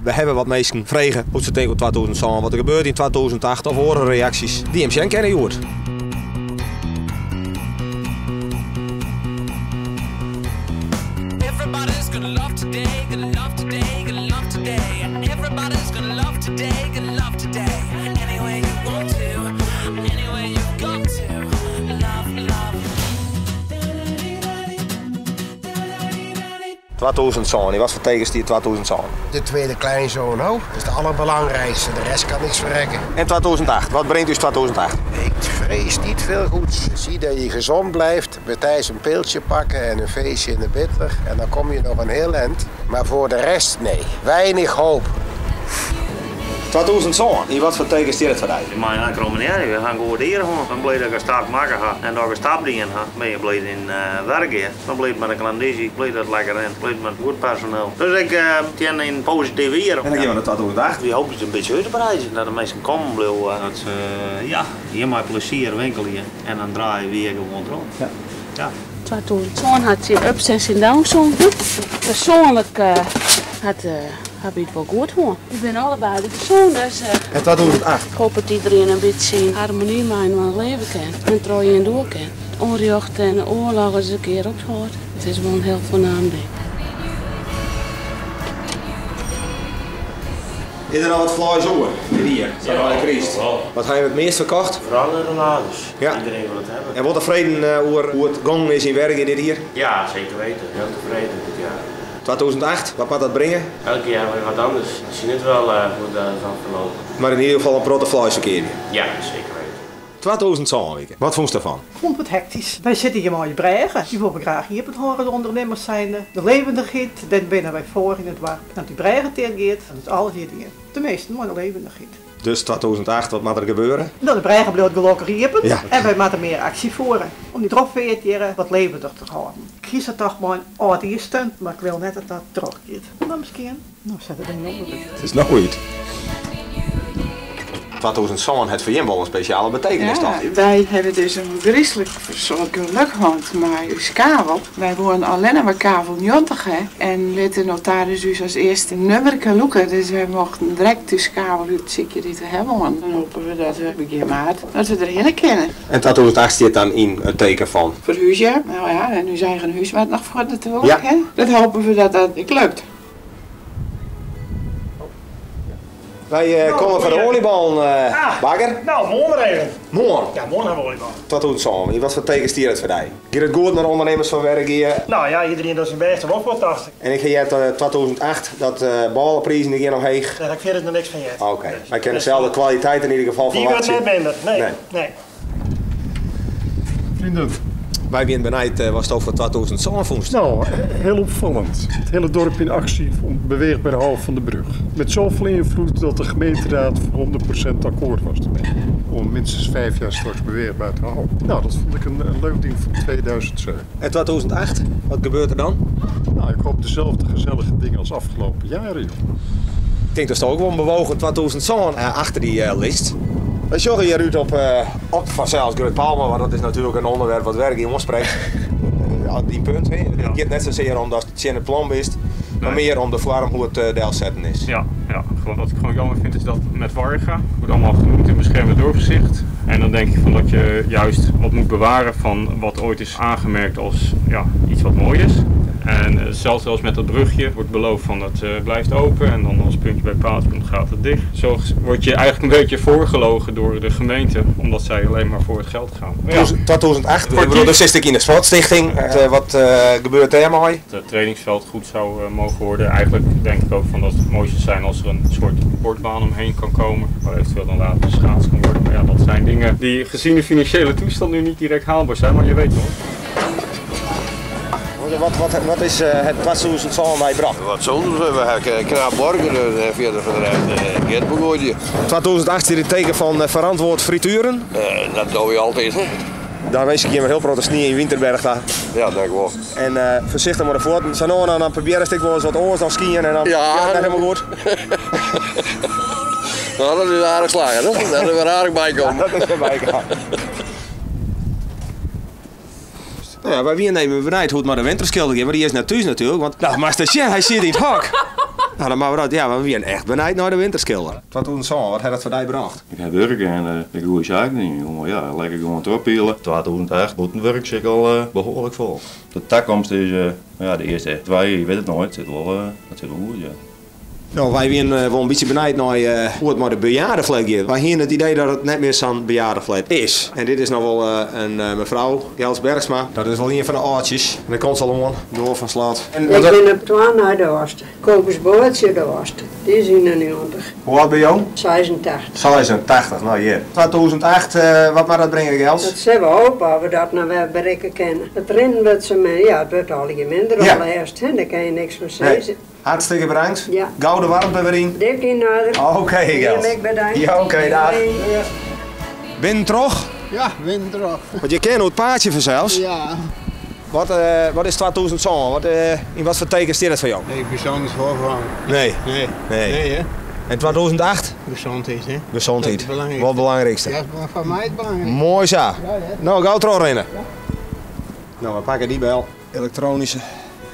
We hawwe wat minsken frege hoe't se tinke oer 2007, wat der gebeurt yn 2008 of oare reaksjes dy't jim sjen kinne hjoed. 2007, yn wat foar teken stiet 2007? De tweede kleinzoon ook. Dat is de allerbelangrijkste, de rest kan niks verrekken. En 2008, wat bringt ús 2008? Ik vrees niet veel goeds. Zie dat je gezond blijft, bij een piltje pakken en een feestje in de bitter. En dan kom je nog een heel eind. Maar voor de rest, nee. Weinig hoop. 2007, yn wat foar teken stiet it foar dy? Ik mei nei we ha goed jier hân. Ben blij dat ik in stap makke ha en dat ik in stap dien ha. Ben je blij yn Wergea. Dan bliid mei de klandyzje, bliid dat it lekker rint, bliid mei goed personeel. Dus ik tjen in posityf jier. En dan gean we nei 2008. Wy hoopje it in bytsje út te breidzjen, dat de minsken kommen bliuwe. Dat se ja, hjir mei plezier winkelje en dan draaie wy ek gewoan troch. Ja. Ja. 2007 hat syn ups en syn downs hân. Persoanlik hat ha wy it wol goed hân. Wy binne allebeide gesûn, dus En 2008? ik hoop dat iedereen in bytsje yn harmony mei-inoar leve kin en troch ien doar kin. It ûnrjocht en de oarloch ris in kear ophâldt. It is wol in hiel foarnaam ding. Is der noch wat fleis oer dit jier, sa nei de kryst? Wat ha jim it meast ferkocht? Foaral de rollades. Ja. Iedereen wil het hebben. En wol tefreden oer hoe it gongen is yn Wergea dit jier? Ja, zeker weten. Heel tevreden dit jaar. 2008, wat moat dat bringe? Elk jaar weer wat anders. We zien het wel hoe dat dan verloopt. Mar yn ieder gefal in protte fleis ferkeapje. Ja, zeker weten. 2007 wike, wat fûnst derfan? Ik fûn it wat hektysk. Wy sitte hjir mei ús brêge. Dy wolle we graach iepen hâlde as ûndernimmers zijnde. De levendichheid, dêr binne wy foar yn it doarp. En as dy brêge ticht giet, dan is alles hjir dien. Teminsten, mei de levendichheid. Dus 2008, wat moat der gebeure? No, de brêge bliuwt gelokkich iepen Ja. en wy moatte mear aksje fiere om dy trochfeart hjir wat levendich te hâlden. Ik hie sa tocht mei in âldjiersstunt, mar ik leau net dat dat trochgiet. Mar miskien. No set it ding no wer út. It is no út. 2007 hat foar jim wol in spesjale betekenis, Ja, toch? wy hawwe dus in gryslik soad gelok hân mei ús kavel. Wy woenen allinne mar kavel 90 ha en lit de notaris ús as earste nummerke lûke. Dus wy mochten direkt ús kavel útsykje dy't we ha woenen. Dan hoopje we dat we begjin maart dat we der hinne kinne. En 2008 stiet dan yn it teken fan? Ferhúzje, no ja, en ús eigen hús moat noch fuort natuerlik. Ja. Hè? Dat hoopje we dat dat ek lukt. Wy komme foar de oaljeballen, bakker. No, moarn mar even. Moarn? Ja, moarn hawwe we oaljeballen. 2007, yn wat foar teken stiet it foar dy? Giet it goed mei de ûndernimmers fan Wergea? No ja, iedereen docht syn bêst wol foar tocht ik. En ik ha heard 2008 dat de bôleprizen dy gean omheech. Dêr ha ik fierder noch niks fan heard. Oké, wy kinne deselde kwaliteit yn ieder gefal Dy wurdt ferwachtsje. net minder, nee, nee. Vrienden. Wy wienen benijd watsto foar 2007 fûnst. No, heel opvallend. Het hele dorp in actie om beweegbaar houden van de brug. Met zoveel invloed dat de gemeenteraad voor 100% akkoord was ermee. Om minstens 5 jaar straks beweegbaar te houden. Nou, dat vond ik een leuk ding van 2007. En 2008, wat gebeurt er dan? Nou, ik hoop dezelfde gezellige dingen als afgelopen jaren, joh. Ik tink datsto ek wol in bewogen 2007 achter dy litst. Wy sjogge hjir út op, op fansels Grut Palma, want dat is natuerlik in ûnderwerp wat Wergea oansprekt. Dyn punt, hè? It giet net sasear om datst tsjin it plan bist, mar mear om de foarm hoe't it delsetten is. Ja, ja. Wat ik gewoon jammer vind is dat met Warga wordt allemaal genoemd in beschermde dorpsgezicht. En dan denk ik van dat je juist wat moet bewaren van wat ooit is aangemerkt als ja, iets wat mooi is. En hetzelfde als met dat brugje, wordt beloofd van dat blijft open en dan als puntje bij paaltje komt gaat het dicht. Zo word je eigenlijk een beetje voorgelogen door de gemeente, omdat zij alleen maar voor het geld gaan. Maar ja. 2008, Voor ik bedoel, die- dan zit ik in de Sportstichting. Wat gebeurt daar mooi? Dat het trainingsveld goed zou mogen worden. Eigenlijk denk ik ook van dat het mooiste zijn als er een soort sportbaan omheen kan komen, waar eventueel dan later geschaatst kan worden. Maar ja, dat zijn dingen die gezien de financiële toestand nu niet direct haalbaar zijn, maar je weet wel. Wat is het 2007 mij bracht? Wat zonde, we hebben knap borgen en verder van de rest geen begooien. 2008 is het teken van verantwoord frituren. Dat doe je altijd, hè? Daar wees ik hier maar heel grote sneeuw in Winterberg daar. Ja, dank wel. En voorzichtig maar de voeten. Zo nou en dan probeer ik wel eens wat oors dan skiën en dan Ja. gaat het net helemaal goed. Nou, dat is aardig slagen, hè? Dat is weer aardig bijkomen. Ja, dat is weer bijkomen. Nou ja, wij weer nemen benijd hoe het maar de winterschilder gaat, maar die is naar thuis natuurlijk. Want, nou, maar station, hij zit in het hok. Nou, dan moatte we dat, ja, want we wienen echt benijd nei de winterskilder. 2007, wat hat dat foar dy brocht? Ik ha wurke en de goede saken dien. Jongen, ja, lekker gewoan trochpiele. 2008, bûten wurk sit ik al behoarlik fol. De takomst is, ja, de earste twa jier, je witte it noait, sit wol, dat sit wol goed, ja. No, wy wienen wol in bytsje benijd nei hoe't it mei de bejaardeflat giet. Wy hienen it idee dat it net mear sa'n bejaardeflat is. En dit is no wol in mefrou, Gels Bergsma. Dat is wol ien fan de âldsjes. En dêr komt se al oan, doar fan slot. Ik bin op twa nei de âldste. Kobus Boartsje de âldste, dy is 91. Hoe âld binne jo? 86. 86, no hjir. 2008, wat moat dat bringe, Gels? Dat sille we hope, of we dat noch wer berikke kinne. It rinnen wurdt sa min, ja, it wurdt allegear minder Ja. al lêst, hè, dêr kinne je niks fan sizze. Nee. Hartstikke bedankt. Ja. Gau de waarmte wer yn. Dik yn oarder. Oké, Gels. Jim ek bedankt. Ja, oké, dag. Doei. Binnen troch? Ja, binnen troch. Want je kenne it paadsje fansels. Ja. Wat, wat is 2007? Wat, yn wat foar teken stiet dat foar jo? Nee, gezond voorvan. Nee. Nee. Nee. Nee, hè? En 2008? Gezondheid, hè? Gezondheid. Dat is het belangrijkste. Wat belangrijkste. Ja, dat is voor mij het belangrijkste. Mooi zo. Ja, hè? Nou, gau trochrinne. Nou, we pakke dy bel. Elektroanyske.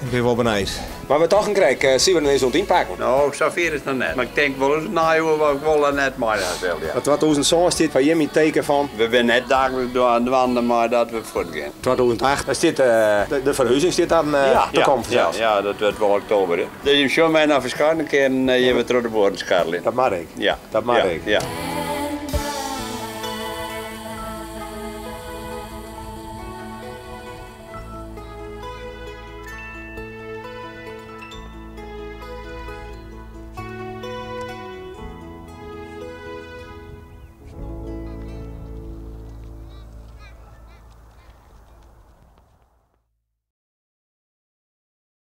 Ik bin wol benijd. Mar we tochten krekt, uh, sille we ris oan ynpakken? No, safier is it noch net. Mar ik tink wol ris nei oer wat ik wol en net mei sil. Ja. 2007 stiet foar jim yn it teken fan? We binne net daagliks dwaande mei dat we fuortgean. 2008, daar stiet, de ferhuzing stiet dan te kommen fansels. Ja, ja, dat wurdt wol oktober. Hè. Dus je sjogge my noch ferskate kearen hjir wer troch de buorren skarreljen. Dat moat ek. Ja. Dat moat ja, ek. Ja.